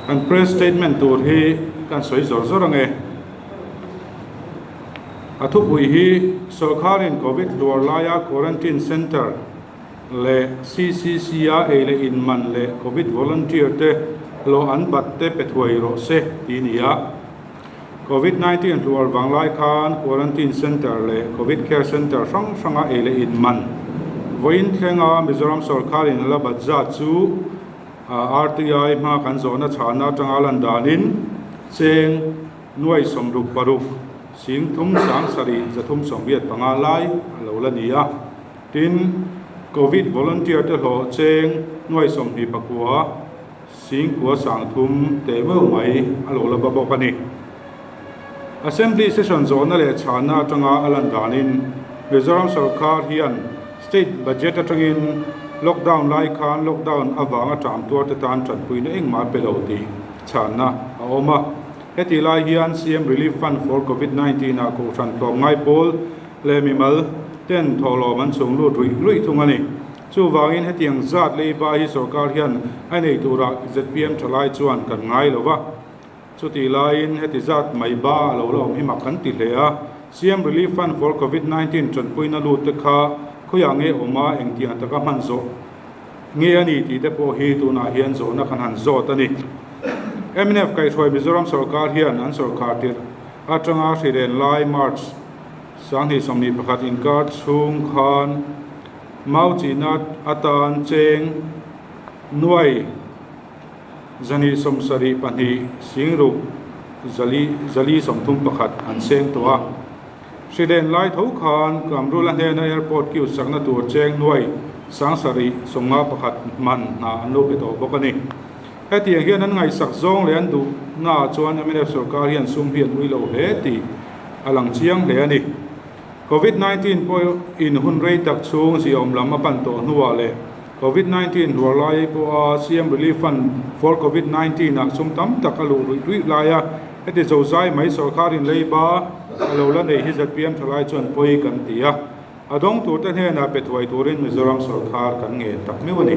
Kan press statement tur hi kan sawi zawr zawr ange. A thupui hi Sawrkharin Covid hluar laia Quarantine Centre leh CCC-a ei leh in man leh Covid volunteer te hlawh an bat te pe thuai rawh se tih ni a. Covid 19 hluar vang lai khan Quarantine Centre leh Covid Care Centre hrang hranga ei leh in man vawiin thlenga Mizoram sawrkharin a la bat zat chu RTI hma kan zawhna chhahna atanga lan danin cheng nuai 66 3 7 385 lai a lo la ni a. Tin, Covid volunteer te hlawh cheng nuai 29 9 3 teh meuh mai a lo la ba bawk a ni. Assembly session zawhna leh chhahna atanga a lan danin Mizoram sorkar hian State budget atangin lockdown lai khan lockdown avanga ṭam tuarte tan ṭanpuina engmah pe lo tih chhanna a awm a. Heti lai hian CM Relief Fund for Covid 19 ah kohhran tlawmngai pawl leh mimal ten thawhlawm an chhung lut ruih ruih thung a ni. Chuvangin hetiang zat leiba hi sorkar hian a nei turah zpm ṭhalai chuan kan ngai lo va. Chutih laiin heti zat mai ba a lo la awm hi mak kan ti hle a, CM Relief Fund for Covid 19 tanpuina lut te kha khawiah nge awm a, engtiang taka hman zawh nge a ni tih te pawh hi tunah hian zawhna kan han zawt a ni. Mnf kaihhruai Mizoram sorkar hian an sorkar tirh atanga hrilen lai March 2021 inkar chhung khan mau chihna atan cheng nuai 272 singruk zali zali 31 an seng tawh a. Hrilen lai tho khan Kamrula hnena airport queue sakna tur cheng nuai 751 man hna an lo pe tawh bawk a ni. Hetiang hian an ngaihsak zawng leh an duhnaah chuan mnf sorkar hian sum hi an ui lo hle tih a lang chiang hle a ni. Covid 19 pawh in hun rei tak chhung ziaawm lam a pan tawh hnuah leh Covid 19 hluar lai pawha CM Relief Fund for Covid 19 ah sum tam tak a luh ruih ruih laia heti zozai mai sorkarin leiba a lo la nei hi zpm thalai chuan pawi kan ti a, a dawng turte hnenah pe thuai turin Mizoram sorkar kan ngen tak meuh a ni.